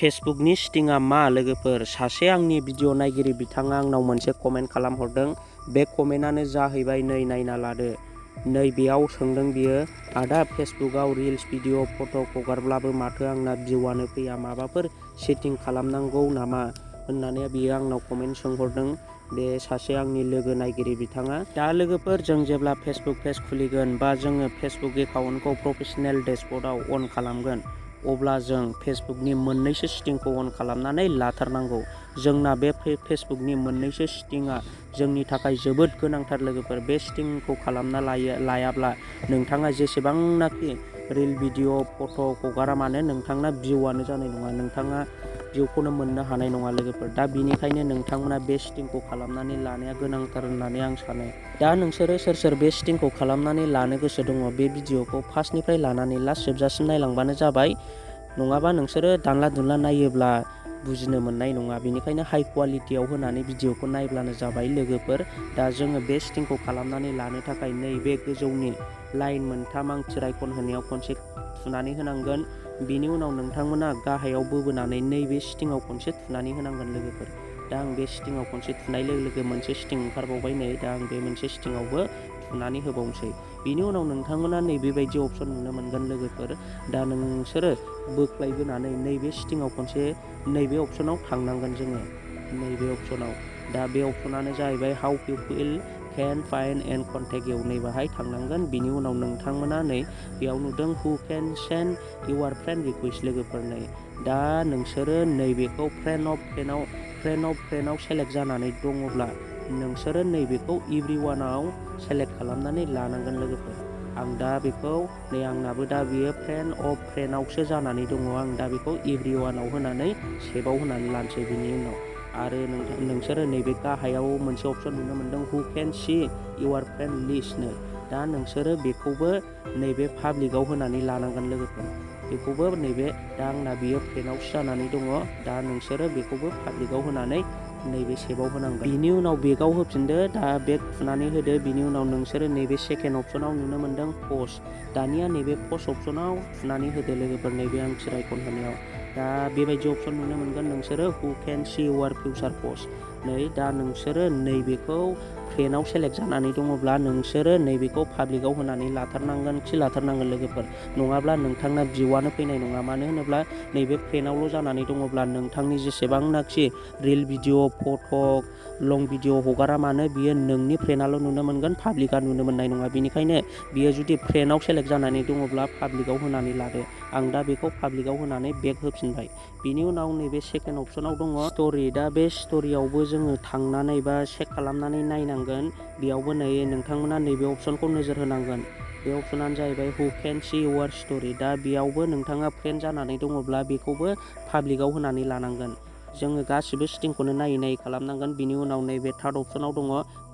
फेसबुकनि सेटिंआ मा लोगोफोर? सासे आंनि भिडिअ नायगिरि बिथाङा आंनाव मोनसे कमेन्ट खालामहरदों। बे कमेन्टआनो जाहैबाय नै नायना लादो। नै बेयाव सोंदों बियो, आदा फेसबुकआव रिल्स भिडिअ फट' हगारब्लाबो माथो आंना भिउआनो फैया, माबाफोर सेटिं खालामनांगौ नामा होननानै बियो आंनाव कमेन्ट सोंहरदों। बे सासे आंनि लोगो नायगिरि बिथाङा। दा लोगोफोर, जों जेब्ला फेसबुक पेज खुलिगोन बा जोङो फेसबुक एकाउन्टखौ प्रफेसनेल डेशबर्डआव अन खालामगोन, अब्ला जों फेसबुकनि मोननैसो सेटिंखौ अन खालामनानै लाथारनांगौ। जोंना बे फेसबुकनि मोननैसो सेटिंआ जोंनि थाखाय जोबोद गोनांथार लोगोफोर। बे सेटिंखौ खालामना लायाब्ला नोंथाङा जेसेबांनाखि रिल भिडिअ फट' हगारा मानो नोंथांना भिउआनो जानाय नङा, नोंथाङा भिउखौनो मोननो हानाय नङा लोगोफोर। दा बिनिखायनो नोंथांमोना बे सेटिंखौ खालामनानै लानाया गोनांथार होननानै आं सानो। दा नोंसोरो सोर सोर बे सेटिंखौ खालामनानै लानो गोसो दङ, बे भिडिअखौ फार्स्टनिफ्राय लानानै लास्ट जोबजासिम नायलांबानो जाबाय। नङाबा नोंसोरो दानला दुनला नायोब्ला बुजिनो मोननाय नङा। बेनिखायनो हाइ कुवालिटियाव होनानै भिडिअखौ नायब्लानो जाबाय लोगोफोर। दा जोङो बे सेटिंखौ खालामनानै लानो थाखाय नैबे गोजौनि लाइन मोनथाम आंथिर आइकन होनायाव खनसे थुनानै होनांगोन। बेनि उनाव नोंथांमोना गाहायाव बोबोनानै नैबे सेटिंआव खनसे थुनानै होनांगोन लोगोफोर। दा आं बे सेटिंआव खनसे थुनाय लोगो लोगो मोनसे सेटिं ओंखारबावबाय नै। दा आं बे मोनसे सेटिंआवबो थुनानै होबावनोसै। बेनि उनाव नोंथांमोना नैबेबायदि अपसन नुनो मोनगोन लोगोफोर। दा नोंसोरो बोख्लायबोनानै नैबे सेटिंआव खनसे नैबे अपसनाव थांनांगोन जोङो। नैबे अपसनाव, दा बे अपसनानो जाहैबाय how people can find and contact you. नैबाहाय थांनांगोन। बिनि उनाव नोंथांमोना नै बेयाव नुदों who can send your friend request लोगोफोर। नै दा नोंसोरो नैबेखौ फ्रेन्ड अफ फ्रेन्डआव सेलेक्ट जानानै दङब्ला नोंसोरो नैबेखौ एभ्रिवानआव सेलेक्ट खालामनानै लानांगोन लोगोफोर। आं दा बेखौ नै आंनाबो दा बियो फ्रेन्ड अफ फ्रेन्डआवसो जानानै दङ। आं दा बेखौ एभ्रिवानआव होनानै सेभआव होनानै लानोसै। बिनि उनाव आरो नोंसोरो नैबे गाहायाव मोनसे अपसन नुनो मोनदों हु केन सी इउआर फ्रेन्ड लिस्टनो। दा नोंसोरो बेखौबो नैबे पाब्लिकआव होनानै लानांगोन लोगोफोर। बेखौबो नैबे दा आंना बियो फ्रेन्डआवसो जानानै दङ। दा नोंसोरो बेखौबो पाब्लिकआव होनानै नैबे सेभआव होनांगोन। बिनि उनाव बेगाव होफिनदो। दा बेग थुनानै होदो। बिनि उनाव नोंसोरो नैबे सेकेन्ड अपसनाव नुनो मोनदों पस्ट। दानिया नैबे पस्ट अपसनाव थुनानै होदो लोगोफोर, नैबे आंथिर आइकन होनायाव। दा बेबायदि अपसन नुनो मोनगोन नोंसोरो हु केन सी इउआर फिउचार पस्ट। नै दा नोंसोरो नैबेखौ फ्रेन्डआव सेलेक्ट जानानै दङब्ला नोंसोरो नैबेखौ पाब्लिकआव होनानै लाथारनांगोन लोगोफोर। नङाब्ला नोंथांना भिउआनो फैनाय नङा। मानो होनोब्ला नैबे फ्रेन्डआवल' जानानै दङब्ला नोंथांनि जेसेबांनाखि रिल भिडिअ फट' लं भिडिअ हगारा मानो बियो नोंनि फ्रेन्डआल' नुनो मोनगोन, पाब्लिकआ नुनो मोननाय नङा। बेनिखायनो बियो जुदि फ्रेन्डआव सेलेक्ट जानानै दङब्ला पाब्लिकआव होनानै लादो। आं दा बेखौ पाब्लिकआव होनानै बेक होफिनबाय। बिनि उनाव नैबे सेकेन्ड अपसनाव दङ स्ट'रि। दा बे स्ट'रियावबो जोङो थांनानै बा चेक खालामनानै नायनांगोन। बेयावबो नै नोंथांमोना नैबे अपसनखौ नोजोर होनांगोन। बे अपसनानो जाहैबाय हु केन सी इउआर स्ट'रि। दा बेयावबो नोंथाङा फ्रेन्ड जानानै दङब्ला बेखौबो पाब्लिकआव होनानै लानांगोन। जोङो गासिबो सेटिंखौनो नायै खालामनांगोन। बिनि उनाव नैबे थार्ड अपसनाव दङ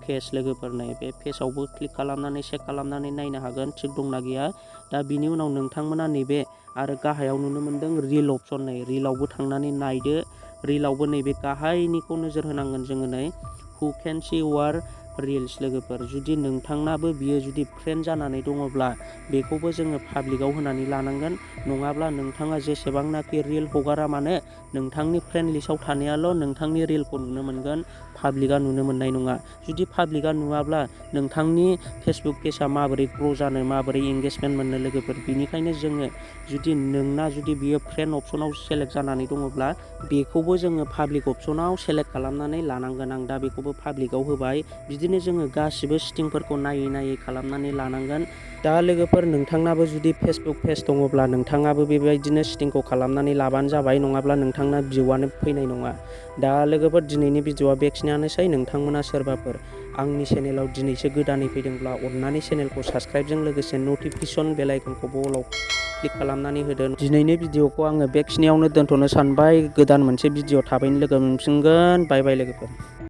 पेज लोगोफोर। नै बे पेजावबो क्लिक खालामनानै चेक खालामनानै नायनो हागोन थिग दंना गैया। दा बिनि उनाव नोंथांमोना नैबे आरो गाहायाव नुनो मोनदों रिल अपसन। नै रिलावबो थांनानै नायदो। रिलावबो नैबे गाहायनिखौ नोजोर होनांगोन जोङो। नै हु केन सी इउआर रिल्स लोगोफोर। जुदि नोंथांनाबो बियो जुदि फ्रेन्ड जानानै दङब्ला बेखौबो जोङो पाब्लिकआव होनानै लानांगोन। नङाब्ला नोंथाङा जेसेबांनाखि रिल हगारा मानो नोंथांनि फ्रेन्ड लिस्टआव थानायाल' नोंथांनि रिलखौ नुनो मोनगोन, पाब्लिकआ नुनो मोननाय नङा। जुदि पाब्लिकआ नुवाब्ला नोंथांनि फेसबुक पेजआ माबोरै ग्र' जानो, माबोरै एंगेजमेन्ट मोननो लोगोफोर। बेनिखायनो जोङो जुदि नोंना जुदि बियो फ्रेन्ड अपसनाव सेलेक्ट जानानै दङब्ला बेखौबो जोङो पाब्लिक अपसनाव सेलेक्ट खालामनानै लानांगोन। आं दा बेखौबो पाब्लिकआव होबाय। बिदिनो जोङो गासिबो सेटिंफोरखौ नायै खालामनानै लानांगोन। दा लोगोफोर, नोंथांनाबो जुदि फेसबुक पेज दङब्ला नोंथाङाबो बेबायदिनो सेटिंखौ खालामनानै लाबानो जाबाय। नङाब्ला नोंथांना भिउआनो फैनाय नङा। दा लोगोफोर, दिनैनि भिडिअआ बेखिनियानोसै। नोंथांमोना सोरबाफोर आंनि चेनेलाव दिनैसो गोदानै फैदोंब्ला अननानै चेनेलखौ साबस्क्राइबजों लोगोसे नटिफिकेसन बेल आइकनखौबो अलाव क्लिक खालामनानै होदो। दिनैनि भिडिअखौ आङो बेखिनियावनो दोनथ'नो सानबाय। गोदान मोनसे भिडिअ थाबैनो लोगो मोनफिनगोन। बाय बाय लोगोफोर।